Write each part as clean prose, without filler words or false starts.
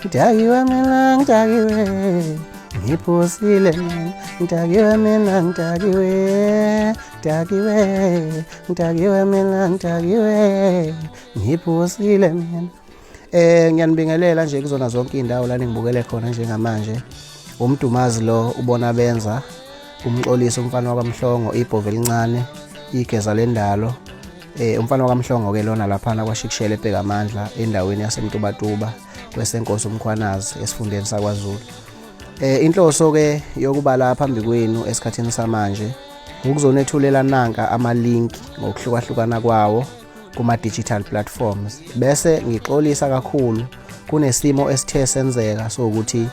Ngidakiwe mina, ngidakiwe, ngiphuzile mina, ngidakiwe mina, ngidakiwe, ngidakiwe, ngidakiwe mina, ngidakiwe, ngiphuzile mina. Ngiyanibingelela nje kuzona zonke iy'ndawo la ningibukele khona njengamanje. Umdumazi lo ubona benza umxolisi umfana wakwaMhlongo, ibhova elincane, igeza lendalo. Umfana wakwaMhlongo ke lona laphana kwaShikishela eBhekamandla endaweni yaseMtubatuba kwesenkosi uMkhwanazi esifundeni sakwaZulu. Inhloso ke yokuba la phambi kwenu esikhathini samanje ukuzonethulela nanka ama-link ngokuhlukahlukana kwawo kuma-digital platforms, bese ngixolisa kakhulu kunesimo esithe senzeka sokuthi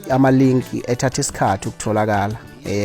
ama-link ethatha isikhathi ukutholakala.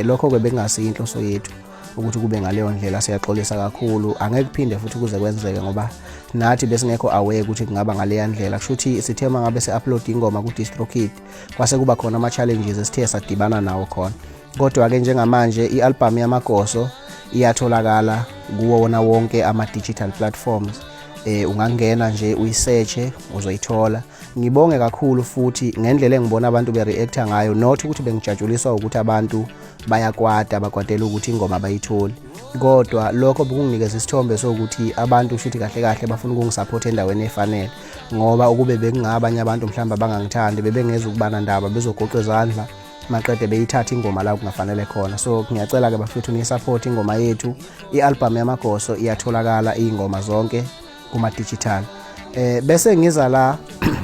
Lokho ke bekungasiyo inhloso yethu ukuthi kube ngaleyo ndlela. Siyaxolisa kakhulu, angeke kuphinde futhi kuze kwenzeke ngoba nathi besingekho aware ukuthi kungaba ngaleya ndlela. Kusho ukuthi sithe uma ngabe se-upload ingoma ku-DistroKid kwase kuba khona ama-challenges esithe sadibana nawo khona. Kodwa-ke njengamanje i-album yamagoso iyatholakala kuwo wona wonke ama-digital platforms. Ungangena nje uyisearche uzoyithola. Ngibonge kakhulu futhi ngendlela engibona abantu bereacta ngayo, not ukuthi bengijatshuliswa ukuthi abantu bayakwata bakwatela ukuthi ingoma bayitholi, kodwa lokho bekunginikeza isithombe sokuthi abantu shuthi kahle kahle bafuna ukungisupport endaweni efanele, ngoba ukube bekungabanye abantu mhlawumbe abangangithandi bebengeza ukubana ndaba bezogoqa izandla maqede beyithatha ingoma la kungafanele khona. So ngiyacela ke bafethu niyisupport ingoma yethu. I-album yamagoso iyatholakala iy'ngoma zonke kuma-digital. Bese ngiza la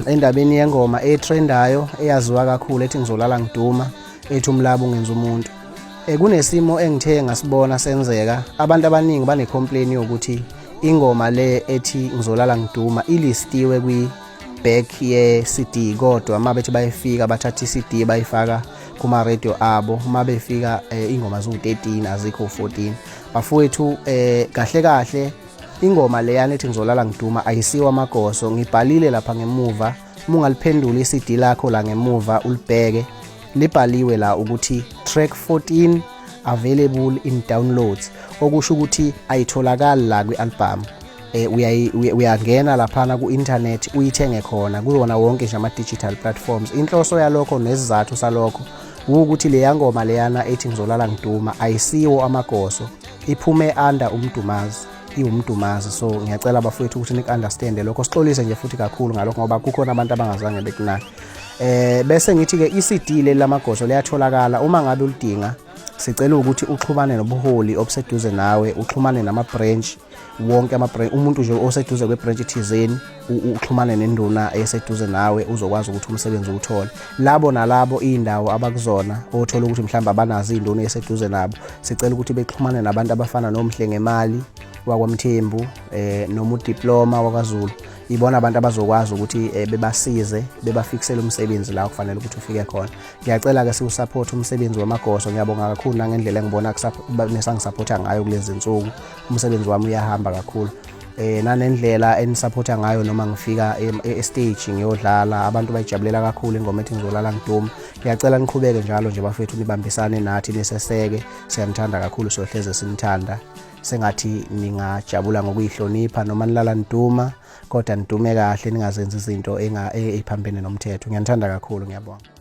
endabeni yengoma etrendayo eyaziwa kakhulu ethi ngizolala ngiduma, ethi umlabo ungenza umuntu. Kunesimo engithe ngasibona senzeka, abantu abaningi bane-complain yokuthi ingoma le ethi ngizolala ngiduma ilistiwe kwi back ye-CD, kodwa uma bethi bayifika bathatha i-CD bayifaka kuma-radio abo, uma befika ingoma ziwu-13 azikho 14. Bafowethu, kahle kahle ingoma leyana ethi ngizolala ngiduma ayisiwa amagoso. Ngibhalile lapha ngemuva, uma ungaliphendula i-CD lakho la ngemuva ulibheke, libhaliwe la ukuthi track 14 available in downloads, okusho ukuthi ayitholakali la kwi-album. Uyangena laphana ku-internet uyithenge khona kuwona wonke nje ama-digital platforms. Inhloso yalokho nesizathu salokho ukuthi leya ngoma leyana ethi ngizolala ngiduma ayisiwo amagoso, iphume under umdumazi, iwumdumazi. So ngiyacela bafowethu ukuthi niku-understande lokho, sixolise nje futhi kakhulu ngalokho ngoba kukhona abantu abangazange bekunake. Bese ngithi ke i-CD leli lamagoso liyatholakala, uma ngabe ulidinga sicela ukuthi uxhumane nobuholi obuseduze nawe, uxhumane nama-branch wonke, ama-branch, umuntu nje oseduze kwe-branch thizeni, uxhumane nenduna eseduze nawe, uzokwazi ukuthi umsebenzi uwuthole. Labo nalabo iy'ndawo abakuzona othola ukuthi mhlawumbe abanazo iy'nduna eseduze nabo, sicela ukuthi bexhumane nabantu abafana noMhlengemali wakwaMthembu noma uDiploma wakwaZulu. Ibona abantu abazokwazi ukuthi bebasize bebafikisele umsebenzi la okufanele ukuthi ufike khona. Ngiyacela-ke siwusupport umsebenzi wamagoso. Ngiyabonga kakhulu nangendlela engibona nesangisupporta ngayo kulezi nsuku, umsebenzi wami uyahamba kakhulu, nanendlela enisupporta ngayo noma ngifika e-stage ngiyodlala, abantu bayijabulela kakhulu ingoma ethi ngizolala ngiduma. Ngiyacela niqhubeke njalo nje bafethu, nibambisane nathi, niseseke. Siyanithanda kakhulu, siyohleze sinithanda. Sengathi ningajabula ngokuyihlonipha noma nilala niduma, kodwa nidume kahle, ningazenzi izinto ey'phambene nomthetho. Ngiyanithanda kakhulu, ngiyabonga.